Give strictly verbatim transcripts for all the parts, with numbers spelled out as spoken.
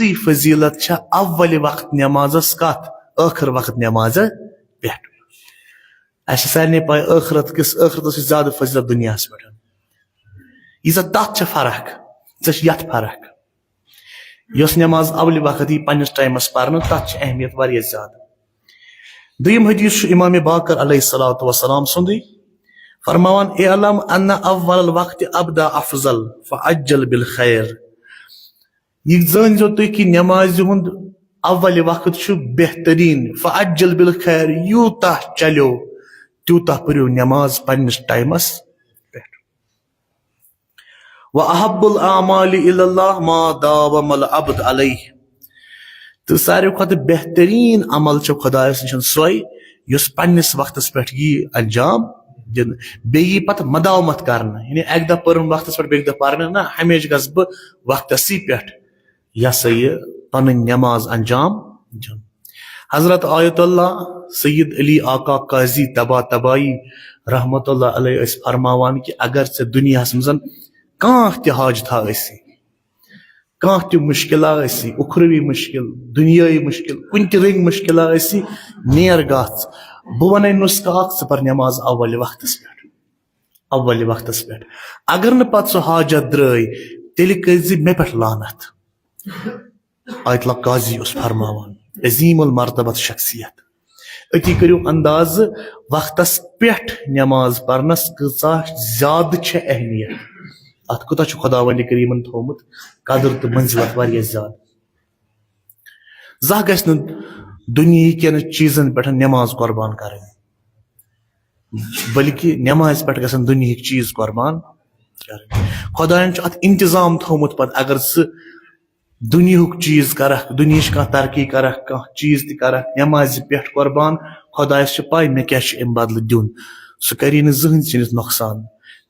تٕے فضیلت چھےٚ اول وقت نمازس کتھ؟ ٲخر وقت نمازس پٮ۪ٹھ۔ اسہِ چھِ سارنٕے پاے ٲخرت کِس، ٲخرتس چھِ زیادٕ فضیلت دُنیاہس پٮ۪ٹھ۔ ییٖژاہ تتھ چھےٚ فرق، ژےٚ چھِ یتھ فرق۔ یۄس نماز اول وقت یی پننِس ٹایمس پرنہٕ، تتھ چھِ اہمیت واریاہ زیادٕ۔ دوٚیِم حدیث چھُ امام باقر علیہ الصلوۃ والسلام سُنٛدٕے، فرماوان، "اعلم ان اول الوقت ابدا افضل فعجل بالخیر"۔ یہِ زٲنۍ زیو تُہۍ کہِ نمازِ ہُنٛد اول وقت چھُ بہتریٖن، فعجل بالخیر، یوٗتاہ چلیو تیوٗتاہ پٔرِو نماز پننِس ٹایمس پٮ۪ٹھ۔ "واحب الاعمال الی اللہ ما داوم العبد علیہ"۔ تہٕ ساروی کھۄتہٕ بہتریٖن عمل چھُ خۄدایَس نِش سۄے یۄس پننِس وقتس پٮ۪ٹھ یی انجام دِنہٕ، بیٚیہِ یی پتہٕ مداومت کرنہٕ، یعنی اکہِ دۄہ پٔرٕم وقتس پٮ۪ٹھ، بیٚکہِ دۄہ پرنہٕ نہ، ہمیشہِ گژھٕ بہٕ وقتسٕے پٮ۪ٹھ یہِ ہسا یہِ پنٕنۍ نماز انجام دیُن۔ حضرت آیت اللہ سید علی آقا قاضی طباطبائی رحمت اللہ علیہ ٲسۍ فرماوان کہِ اگر ژےٚ دُنیاہس منٛز کانٛہہ تہِ حاجتھا ٲسی، کانٛہہ تہِ مُشکلا ٲسی، اُخروی مُشکل، دُنیٲیی مُشکل، کُنہِ تہِ رٔنگۍ مُشکلا ٲسی، نیر گژھ۔ بہٕ وَنے نُسخہٕ اکھ، ژٕ پر نماز اول وقتس پٮ۪ٹھ، اول وقتس پٮ۪ٹھ۔ اگر نہٕ پتہٕ سُہ حاجت درٛٲے، تیٚلہِ کٔرۍ زِ مےٚ پٮ۪ٹھ لعنت۔ آیت اللہ قاضی اوس فرماوان، عظیم المرتبت شخصیت۔ أتی کٔرِو اندازٕ، وقتس پٮ۪ٹھ نماز پرنس کۭژاہ زیادٕ چھےٚ اہمیت۔ اتھ کوٗتاہ چھُ خداوندِ کریمن تھوٚومُت قدر تہٕ منزلت واریاہ زیادٕ۔ زانٛہہ گژھِ نہٕ دُنیہکٮ۪ن چیٖزن پٮ۪ٹھ نماز قربان کرٕنۍ، بلکہِ نمازِ پٮ۪ٹھ گژھن دُنیہکۍ چیٖز قربان کرٕنۍ۔ خدایَن چھُ اتھ انتظام تھوٚومُت پتہٕ، اگر ژٕ دُنیہُک چیٖز کرکھ، دُنیہٕچ کانٛہہ ترقی کرکھ، کانٛہہ چیٖز تہِ کرکھ، نمازِ پٮ۪ٹھ قربان، خدایس چھِ پاے مےٚ کیٛاہ چھُ امہِ بدلہٕ دیُن۔ سُہ کری نہٕ زٕہٕنۍ ژےٚ نِش نۄقصان۔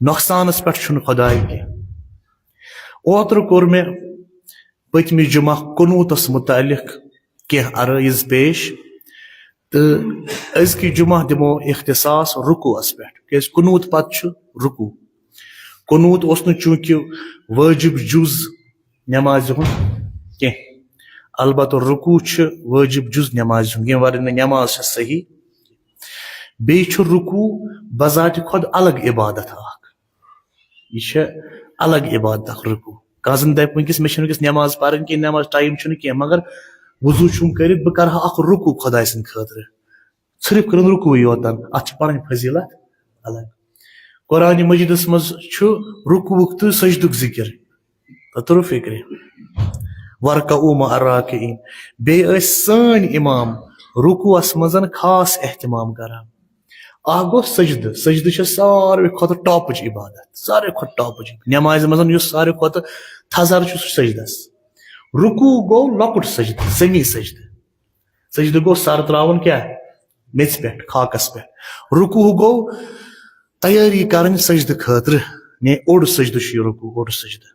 نۄقصانس پٮ۪ٹھ چھُنہٕ خداے کینٛہہ۔ اوترٕ کوٚر مےٚ پٔتمہِ جمعہ قنوٗتس متعلق کینٛہہ عرٲیض پیش، تہٕ أزکہِ جمعہ دِمو اختصاص رکوعس پٮ۪ٹھ، کیٛازِ قنوٗت پتہٕ چھُ رکوع۔ قنوٗت اوس نہٕ چوٗنٛکہِ وٲجب جُز نمازِ ہُنٛد کینٛہہ، البتہ رکوع چھُ وٲجب جُز نمازِ ہُنٛد، ییٚمہِ ورٲے نہٕ نماز چھےٚ صحیح۔ بیٚیہِ چھُ رکوع بذاتِ خۄد الگ عبادت اکھ، یہِ چھےٚ الگ عبادت اکھ رکوع۔ کانٛہہ زن دپہِ وٕنکیٚس مےٚ چھنہٕ وٕنکیٚس نماز پرٕنۍ کینٛہہ، نماز ٹایم چھُنہٕ کینٛہہ، مگر وضوٗ چھُم کٔرِتھ، بہٕ کرٕ ہا اکھ رکوع خۄداے سٕنٛدِ خٲطرٕ، صرف کٔرٕن رکوعٕے یوتن، اتھ چھِ پنٕنۍ فضیلت الگ۔ قرآن مجیدس منٛز چھُ رکوعُک تہٕ سجدُک ذکر، تہٕ توٚرُو فکرِ، "وارکعوا مع الراکعین"۔ بیٚیہِ ٲسۍ سٲنۍ امام رکوعس منٛز خاص اہتمام کران۔ اکھ گوٚو سجدٕ، سجدٕ چھےٚ ساروی کھۄتہٕ ٹاپٕچ عبادت، ساروی کھۄتہٕ ٹاپٕچ۔ نمازِ منٛز یُس ساروی کھۄتہٕ تھزر چھُ، سُہ چھُ سجدس۔ رکوع گوٚو لۄکُٹ سجدٕ، سمی سجدٕ۔ سجدٕ گوٚو سر تراوُن کیٛاہ؟ میٚژِ پٮ۪ٹھ، خاکس پٮ۪ٹھ۔ رکوع گوٚو تیٲری کرٕنۍ سجدٕ خٲطرٕ۔ نے اوٚڑ سجدٕ چھُ یہِ رکوع، اوٚڑ سجدٕ۔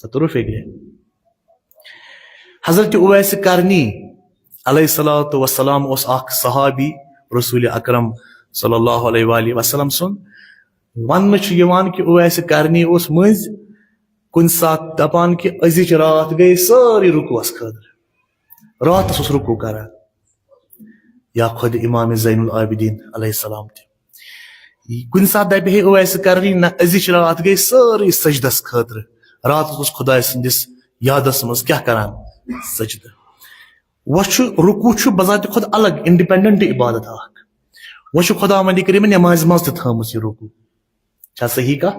تہٕ توٚرُو فکرِ؟ حضرت اویس کرنی علیہ الصلوۃ والسلام اوس اکھ صحابی رسول اکرم صلی اللہ علیہ وآلہ وسلم سُنٛد۔ وننہٕ چھُ یِوان کہِ اویس کرنی اوس مٔنٛزۍ کُنہِ ساتہٕ دپان کہِ أزِچ راتھ گٔے سٲرٕے رکوعس خٲطرٕ۔ راتس اوس رکوع کران۔ یا خود امام زین العابدین علیہ السلام تہِ۔ کُنہِ ساتہٕ دپہِ ہے اویس کرنی، نہ، أزِچ راتھ گٔے سٲرٕے سجدس خٲطرٕ۔ راتس اوس خداے سٕنٛدِس یادس منٛز کیٛاہ کران؟ سجدٕ۔ وۄنۍ چھُ رکوع چھُ بذاتِ خود الگ انڈیپینڈنٹ عبادت اکھ۔ وۄنۍ چھُ خداوندِ کریمن نمازِ منٛز تہِ تھٲومٕژ یہِ رکوع۔ چھا صحیح کتھ؟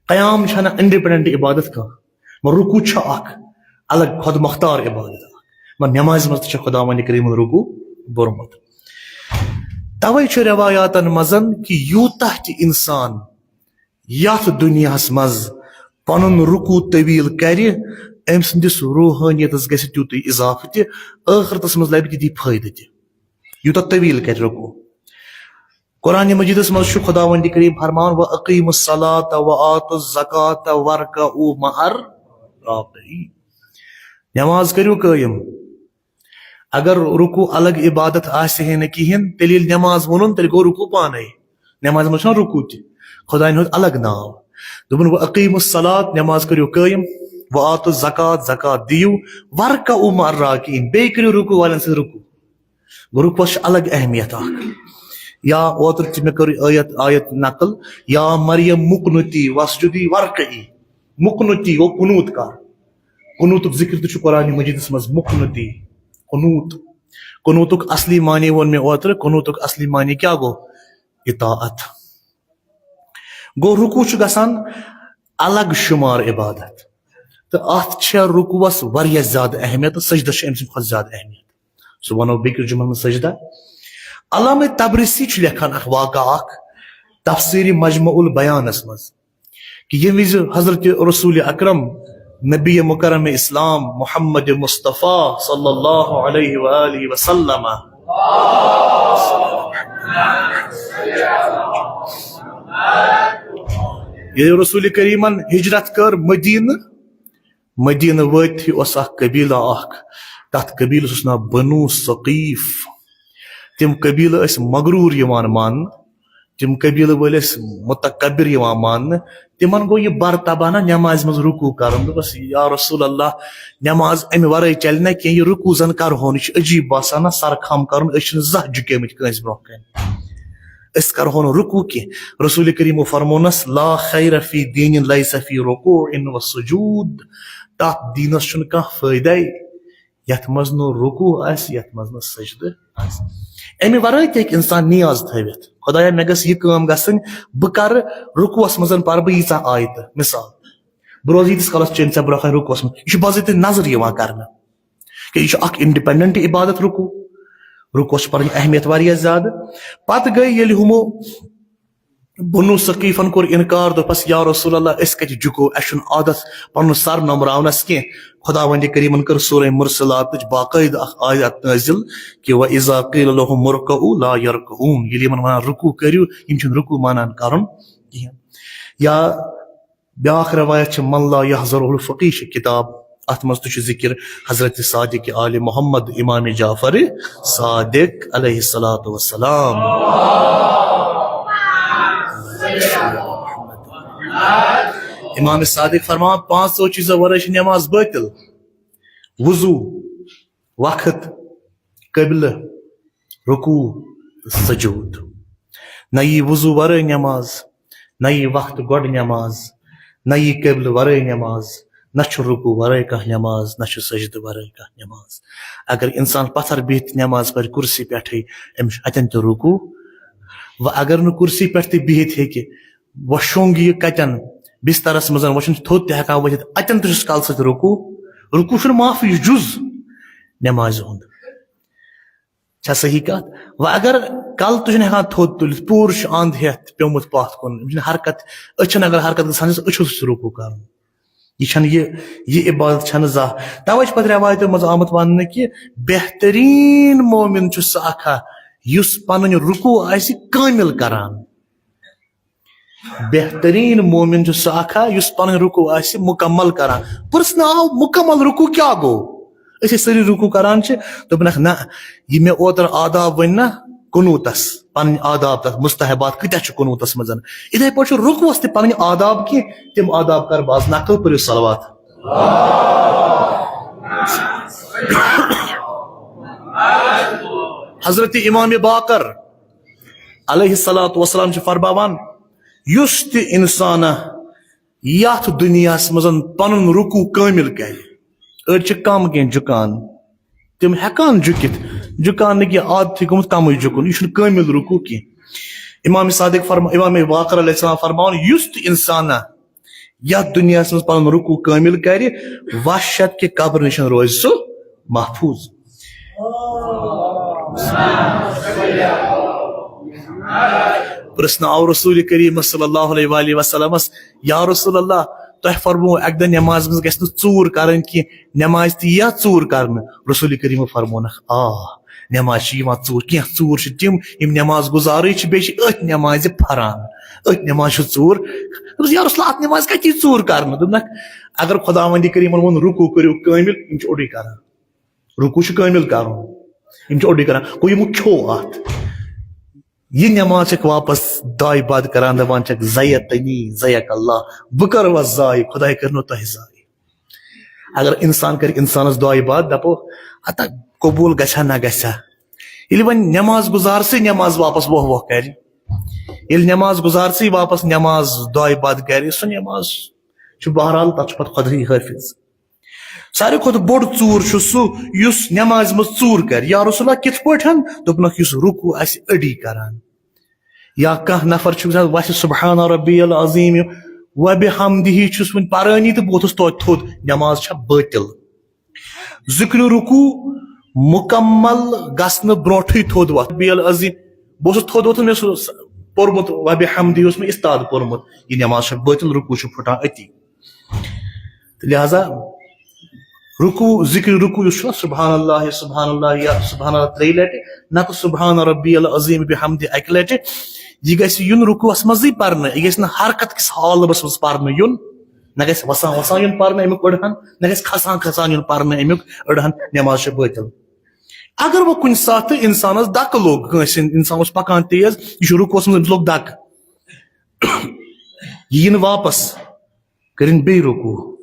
قیام چھنہٕ انڈیپینڈنٹ عبادت کانٛہہ، مگر رکوع چھُ اکھ الگ خود مختار عبادت اکھ۔ مگر نمازِ منٛز تہِ چھُ خداوندِ کریمن رکوع بوٚرمُت۔ توے چھُ روایاتن منٛز کہِ یوٗتاہ تہِ انسان یتھ دُنیاہس منٛز پنُن رکوع طویل کرِ، أمۍ سٕنٛدِس روحٲنیتس گژھِ تیُتُے اضافہٕ تہِ، ٲخرتس منٛز لبہِ تِتی فٲیدٕ تہِ، یوٗتاہ طویل کرِ رکوع۔ قرآن مجیدس منٛز چھُ خداوند کریم فرماوان، "وَأَقِیمُوا الصَّلَاةَ وَآتُوا الزَّکَاةَ وَارْکَعُوا مَعَ الرَّاکِعِینَ۔" نماز کٔرِو قٲیِم۔ اگر رکوع الگ عبادت آسہِ ہے نہٕ کِہیٖنۍ، تیٚلہِ ییٚلہِ نماز ووٚنُن، تیٚلہِ گوٚو رکوع پانے۔ نمازِ منٛز چھُنہ رکوع تہِ، خدایَن ہُنٛد الگ ناو۔ دوٚپُن، "وَأَقِیمُوا الصَّلَاةَ"، نماز کٔرِو قٲیِم۔ وآتوا الزکات، زکات دِیِو، وارکعوا مع الراکعین، بیٚیہِ کٔرِو رکوع والٮ۪ن سۭتۍ رکوع۔ گوٚو، رکوعس چھِ الگ اہمیت اکھ۔ یا اوترٕ تہِ مےٚ کٔر آیت، آیت نقل، یا مریم مقنتی واسجدی وارکعی۔ مقنتی گوٚو قنوت کر۔ قنوتُک ذکر تہِ چھُ قرآن مجیدس منٛز، مقنتی، قنوت۔ قنوتُک اصلی معنی ووٚن مےٚ اوترٕ، قنوتُک اصلی معنی کیٛاہ گوٚو؟ اطاعت۔ گوٚو، رکوع چھُ گژھان الگ شمار عبادت، تہٕ اتھ چھےٚ رکوعس واریاہ زیادٕ اہمیت تہٕ سجدس چھِ أمۍ سٕنٛدِ کھۄتہٕ زیادٕ اہمیت۔ سُہ ونو بیٚکِس جمعن منٛز سجدہ۔ علامہ تبرسی چھُ لیکھان اکھ واقعہ اکھ تفسیر مجمع البیانس منٛز، کہ ییٚمہِ وِزِ حضرت رسول اکرم نبی مکرم اسلام محمد مصطفیٰ صلی اللہ علیہ وآلہ وسلم، ییٚلہِ رسول کریمن ہجرت کٔر مدینہ، مدینہ وٲتتھٕے اوس اکھ قبیلہ اکھ، تتھ قبیلس اوس ناو بنو ثقیف۔ تِم قبیلہٕ ٲسۍ مغرور یِوان ماننہٕ، تِم قبیلہٕ وٲلۍ ٲسۍ متکبر یِوان ماننہٕ۔ تِمن گوٚو یہِ برطبع نہ نمازِ منٛز رکوع کرُن۔ دوٚپُس، یا رسول اللہ، نماز امہِ ورٲے چلہِ نہ کینٛہہ، یہِ رکوع زن کرہون، یہِ چھُ عجیب باسان نہ سر خم کرُن، أسۍ چھِنہٕ زانٛہہ جُکیمٕتۍ کٲنٛسہِ برونٛہہ کنہِ، أسۍ کرہون رکوع کینٛہہ۔ رسول کریمو فرمونس، لا خیر فی دین لیس فی رکوع و سجود، تتھ دینس چھُنہٕ کانٛہہ فٲیدے یتھ منٛز نہٕ رکوع آسہِ، یتھ منٛز نہٕ سجدٕ آسہِ۔ امہِ ورٲے تہِ ہیٚکہِ انسان نیاز تھٲوِتھ، خدایا، مےٚ گٔژھ یہِ کٲم گژھٕنۍ، بہٕ کرٕ رکوعس منٛز پرٕ بہٕ ییٖژاہ آیتہٕ، مثال، بہٕ روزٕ ییٖتِس کالس چٲنۍ ژےٚ برونٛہہ کنہِ رکوعس منٛز۔ یہِ چھُ باضٲبطہٕ نظر یِوان کرنہٕ، کہ یہِ چھُ اکھ انڈیپینڈنٹ عبادت رکوع۔ رکوعس چھِ پنٕنۍ اہمیت واریاہ زیادٕ۔ پتہٕ گٔے ییٚلہِ ہُمو بنو ثقیفن کوٚر انکار، دوٚپس، یا رسول اللہ، أسۍ کتہِ جُکو، اسہِ چھُنہٕ عادت پنُن سر نمراونس کینٛہہ۔ خداوند کریمن کٔر سورہ مرسلاتٕچ باقاعدٕ اکھ آیت نٲزِل کہ وَإِذَا قِيلَ لَهُمُ ارْكَعُوا لَا يَرْكَعُونَ، ییٚلہِ یِمن ونان رکوع کٔرِو، یِم چھِنہٕ رکوع مانان کرُن کِہیٖنۍ۔ یا بیاکھ روایت چھِ من لا يحضره الفقيه چھِ کتاب، اتھ منٛز تہِ چھُ ذکر حضرت صادق آل محمد امام جعفر صادق علیہ الصلوۃ والسلام۔ امام صادق فرماوان، پانٛژو چیٖزو ورٲے چھِ نماز باطل: وضو، وقت، قبلہٕ، رکوع تہٕ سجود۔ نہ یی وضو ورٲے نماز، نہ یی وقت گۄڈٕ نماز، نہ یی قبلہٕ ورٲے نماز، نہ چھُ رکوع ورٲے کانٛہہ نماز، نہ چھُ سجدٕ ورٲے کانٛہہ نماز۔ اگر انسان پتھر بِہِتھ نماز پرِ کرسی پٮ۪ٹھٕے، أمِس چھُ اتٮ۪ن تہِ رکوع۔ وۄنۍ اگر نہٕ کرسی پٮ۪ٹھ تہِ بِہِتھ ہیٚکہِ، وۄنۍ شۄنٛگ یہِ کتٮ۪ن؟ بسترس منٛز، وۄنۍ چھُنہٕ تھوٚد تہِ ہٮ۪کان ؤتھِتھ، اتٮ۪ن تہِ چھُس کلہٕ سۭتۍ رکوع۔ رکوع چھُنہٕ معافی، یہِ چھُ جُز نمازِ ہُنٛد۔ چھا صحیح کتھ؟ وۄنۍ اگر کلہٕ تہِ چھُنہٕ ہٮ۪کان تھوٚد تُلِتھ، پوٗرٕ چھُ اند ہٮ۪تھ پیومُت پتھ کُن، أمِس چھِنہٕ حرکت، أچھن اگر حرکت گژھان چھِ، أچھو سۭتۍ چھُ رکوع کرُن۔ یہِ چھَنہٕ یہِ، یہِ عبادت چھَنہٕ زانٛہہ۔ توے چھِ پتہٕ رٮ۪وایتو منٛز آمُت وننہٕ کہِ بہتریٖن مومن چھُ سُہ اکھ ہا یُس پنٕنۍ رکوع آسہِ کٲمِل کران۔ بہتریٖن مومن چھُ سُہ اکھ ہا یُس پنٕنۍ رکوع آسہِ مکمل کران۔ پرژھنہٕ آو، مکمل رکوع کیٛاہ گوٚو؟ أسۍ ٲسۍ سٲری رکوع کران چھِ، دوٚپنکھ، نہ، یہِ مےٚ اوترٕ آداب ؤنۍ نہ قنوٗتس، پنٕنۍ آداب تتھ مستحبات کۭتیاہ چھِ قنوٗتس منٛز۔ یِتھے پٲٹھۍ چھُ رکوعس تہِ پنٕنۍ آداب کینٛہہ، تِم آداب کر بہٕ آز نقل، پٔرِو صلوات۔ حضرت امام باقر علیہ الصلوۃ والسلام چھِ فرماوان، یُس تہِ انسانہ یتھ دُنیاہس منٛز پنُن رکوع کٲمِل کرِ، أڑۍ چھِ کم کینٛہہ جُکان، تِم ہٮ۪کان جُکِتھ، جُکان نہٕ کینٛہہ، عادتھٕے گوٚمُت کمٕے جُکُن، یہِ چھُنہٕ کٲمِل رکوع کینٛہہ۔ امام صادق فرما، امام باقر علیہ السلام فرماوان، یُس تہِ انسانہ یتھ دُنیاہس منٛز پنُن رکوع کٲمِل کرِ، وحشت کہِ قبرٕ نِش روزِ سُہ محفوظ۔ پرژھنہٕ آو رسول کریم صلی اللہ علیہ وآلہ وسلمس، یا رسول اللہ، تۄہہِ فرموو اکہِ دۄہ نماز منٛز گژھِ نہٕ ژوٗر کرٕنۍ کینٛہہ، نماز تہِ یِیا ژوٗر کرنہٕ؟ رسول کریم فرمونکھ، آ، نماز چھِ یِوان ژوٗر، کینٛہہ ژوٗر چھِ تِم، یِم نماز گُزارٕے چھِ، بیٚیہِ چھِ أتھۍ نمازِ پھران، أتھۍ نمازِ چھِ ژوٗر۔ دوٚپُس، یا رسول اللہ، اتھ نمازِ کتہِ یی ژوٗر کرنہٕ؟ دوٚپنکھ، اگر خداوندِ کریمن ووٚن رکوع کٔرِو کٲمِل، یِم چھِ اوٚڑُے کران۔ رکوع چھُ کٲمِل کرُن، یِم چھِ اوٚڑُے کران۔ گوٚو یِمو کھیوٚو اتھ۔ یہِ نماز چھکھ واپس دایہِ بد کران، دپان چھکھ، زیتنی زیک اللہ، بہٕ کر وس ضایع، خداے کٔرنو تۄہہِ ضایع۔ اگر انسان کرِ انسانس دعایہِ باد، دپو، ہتا قبول گژھِ ہا نہ گژھِ ہا۔ ییٚلہِ وۄنۍ نماز گزارسٕے نماز واپس ووہ ووہ کرِ، ییٚلہِ نماز گزارسٕے واپس نماز دعایہِ باد کرِ، سُہ نماز چھُ بہرحال، تتھ چھُ پتہٕ خۄدہٕے حٲفظ۔ ساروی کھۄتہٕ بوٚڑ ژوٗر چھُ سُہ یُس نمازِ منٛز ژوٗر کرِ۔ یا رسول اللہ، کِتھ پٲٹھۍ؟ دوٚپنکھ، یُس رکوع آسہِ أڑی کران۔ یا کانٛہہ نفر چھُ وَنان، وَسہِ سبحان ربی العظیم و بحمدہ چھُس وُنہِ پرٲنی تہٕ بہٕ ووتھُس توتہِ تھوٚد، نماز چھےٚ بٲطِل۔ ذکر رکوع مکمل گژھنہٕ برونٹھٕے تھوٚد وۄتھ، ربی العظیم، بہٕ اوسُس تھوٚد وۄتھُن، مےٚ اوس پوٚرمُت وبحمدہ، اوس مےٚ استاد پوٚرمُت، یہِ نماز چھےٚ بٲطِل، رکوع چھُ پھُٹان أتی۔ تہٕ لہذا رکوع، ذکر رکوع یُس چھُ، سبحان اللہ، سبحان اللہ یا سبحان اللہ ترٛیٚیہِ لٹہِ، نتہٕ سبحان ربی العظیم بحمدہ اکہِ لٹہِ۔ یہِ گژھِ یُن رکوعس منٛزٕے پرنہٕ، یہِ گژھِ نہٕ حرکت کِس حالبس منٛز پرنہٕ یُن، نہ گژھِ وسان وسان یُن پرنہٕ امیُک أڑہن، نہ گژھِ کھسان کھسان یُن پرنہٕ امیُک أڑہن، نماز چھےٚ بٲطِل۔ اگر وۄنۍ کُنہِ ساتہٕ انسانس دکہٕ لوٚگ، کٲنٛسہِ انسان اوس پکان تیز، یہِ چھُ رکوعس منٛز، أمِس لوٚگ دکہٕ، یہِ یِنہٕ واپس، کٔرِن بیٚیہِ رکوع،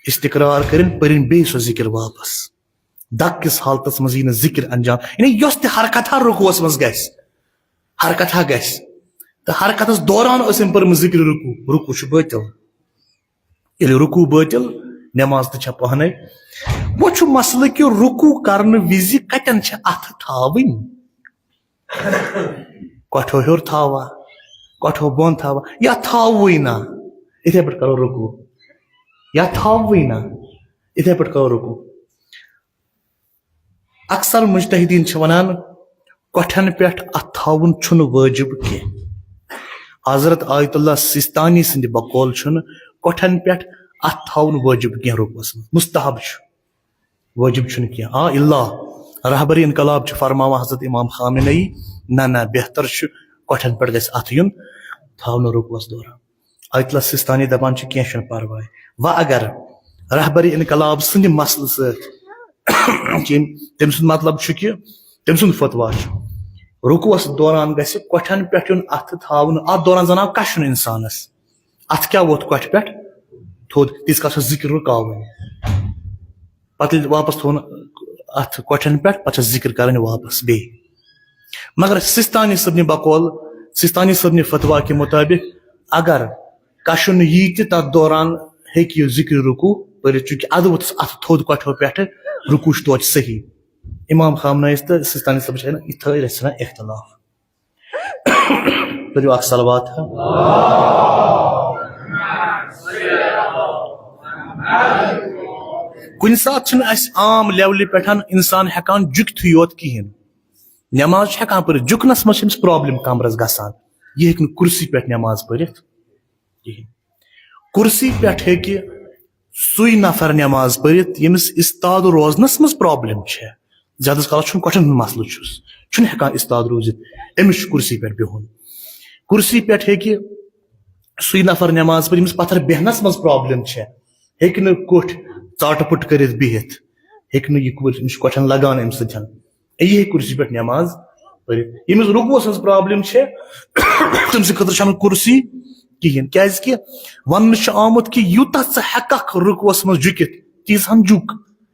استقرار کٔرِن، پٔرِن بیٚیہِ سۄ ذکر واپس۔ دکہٕ کِس حالتس منٛز یی نہٕ ذکر انجام، یعنی یۄس تہِ حرکت ہا رکوعس منٛز گژھِ، حرکت ہا گژھِ، تہٕ حرکتس دوران ٲس أمۍ پٔرمٕژ ذکر رکوع، رکوع چھُ بٲطِل۔ ییٚلہِ رکوع بٲطِل، نماز تہِ چھےٚ پہنے۔ وۄنۍ چھُ مسلہٕ کہِ رکوع کرنہٕ وِزِ کتٮ۪ن چھِ اتھٕ تھاوٕنۍ؟ کۄٹھو ہیوٚر تھاوا، کۄٹھو بۄن تھاوا، یا تھاووٕے نہ، یِتھے پٲٹھۍ کرو رکوع، یا تھاووٕے نہ، یِتھے پٲٹھۍ کرو رکوع۔ اکثر مجتہدین چھِ ونان، کۄٹھٮ۪ن پٮ۪ٹھ اتھ تھاوُن چھُنہٕ وٲجب کینٛہہ۔ حضرت آیت اللہ سیستانی سٕنٛدِ بقول چھُنہٕ کۄٹھٮ۪ن پٮ۪ٹھ اتھ تھاوُن وٲجب کینٛہہ رکوعس منٛز، مستحب چھُ، وٲجب چھُنہٕ کینٛہہ۔ آ، اللہ رہبر انقلاب چھُ فرماوان حضرت امام خامنہ ای، نہ، نہ، بہتر چھُ کۄٹھٮ۪ن پٮ۪ٹھ گژھِ اتھ یُن تھاونہٕ رکوعس دوران۔ آیت اللہ سیستانی دپان چھِ، کینٛہہ چھُنہٕ پرواے۔ وۄنۍ اگر رہبر انقلاب سٕنٛدِ مسلہٕ سۭتۍ، ییٚمۍ، تٔمۍ سُنٛد مطلب چھُ کہِ تٔمۍ سُنٛد فتوا چھُ، رکوعس دوران گژھِ کۄٹھٮ۪ن پٮ۪ٹھ یُن اتھٕ تھاونہٕ، اتھ دوران زن آو کشُن انسانس، اتھٕ کیٛاہ ووٚتھ کۄٹھِ پٮ۪ٹھ تھوٚد، تیٖتِس کالس چھُ ذکر رُکاوٕنۍ۔ پتہٕ ییٚلہِ واپس تھوٚو نہٕ اتھ کۄٹھٮ۪ن پٮ۪ٹھ، پتہٕ چھِ ذکر کرٕنۍ واپس بیٚیہِ۔ مگر سیستانی صٲبنہِ بقول، سیستانی صٲبنہِ فتوا کہِ مطابق، اگر کشُن یی تہِ، تتھ دوران ہیٚکہِ یہِ ذکر رکوع پٔرِتھ، چونکہ ادٕ ووٚتھُس اتھٕ تھوٚد کۄٹھیو پٮ۪ٹھٕ، رکوع چھُ توتہِ صحیح۔ امام خامنہ یس تہٕ سیستانی صٲبس چھِ یِتھٲے رژھِ ہنا اختلاف۔ کٔرِو اکھ صلوات۔ کُنہِ ساتہٕ چھُنہٕ اَسہِ عام لیولہِ پٮ۪ٹھ انسان ہٮ۪کان جُکتھٕے یوت کِہیٖنۍ۔ نٮ۪ماز چھُ ہٮ۪کان پٔرِتھ، جُکنس منٛز چھِ أمِس پرابلم کمرس گژھان، یہِ ہیٚکہِ نہٕ کُرسی پٮ۪ٹھ نٮ۪ماز پٔرِتھ کِہیٖنۍ۔ کُرسی پٮ۪ٹھ ہیٚکہِ سُے نفر نٮ۪ماز پٔرِتھ، ییٚمِس استاد روزنس منٛز پرابلم چھےٚ۔ زیادس کالس چھُنہٕ کۄٹھٮ۪ن ہُنٛد مسلہٕ چھُس، چھُنہٕ ہٮ۪کان استاد روٗزِتھ، أمِس چھُ کُرسی پٮ۪ٹھ بِہُن۔ کُرسی پٮ۪ٹھ ہیٚکہِ سُے نفر نٮ۪ماز پٔرِتھ، ییٚمِس پتھر بیہنس منٛز پرابلم چھےٚ، ہیٚکہِ نہٕ کُٹھ ژاٹہٕ پُٹ کٔرِتھ بِہِتھ، ہیٚکہِ نہٕ یہِ کُرسی، أمِس چھُ کۄٹھٮ۪ن لگان اَمہِ سۭتۍ۔ یہِ ہیٚکہِ کُرسی پٮ۪ٹھ نٮ۪ماز پٔرِتھ۔ ییٚمِس رُکوَس ہٕنٛز پرابلم چھےٚ، تٔمۍ سٕنٛدِ خٲطرٕ چھَنہٕ کُرسی کِہیٖنۍ، کیازِ کہِ وَننہٕ چھُ آمُت کہِ یوٗتاہ ژٕ ہٮ۪کَکھ رُکوَس منٛز جُکِتھ، تیٖژ ہن جُک۔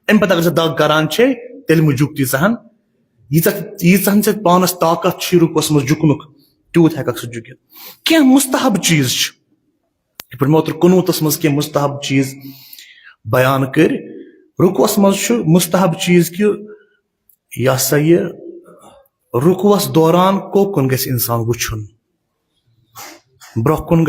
اَمہِ پَتہٕ اگر ژٕ دَگ کران چھے، تیٚلہِ مہٕ جُک تیٖژ ہن۔ ییٖژاہ، ییٖژاہ ہن ژےٚ پانَس طاقت چھُے رُکوَس منٛز جُکنُک، تیوٗت ہٮ۪کَکھ ژٕ جُکِتھ۔ کینٛہہ مُستحب چیٖز چھِ، یِتھ پٲٹھۍ مےٚ اوترٕ قنوٗتَس منٛز کینٛہہ مُستحب چیٖز بیان کٔرۍ۔ رُکوَس منٛز چھُ مُستحب چیٖز کہِ یہِ ہسا یہِ رُکوَس دوران کوٚت کُن گژھِ اِنسان وٕچھُن؟ برٛونٛہہ کُن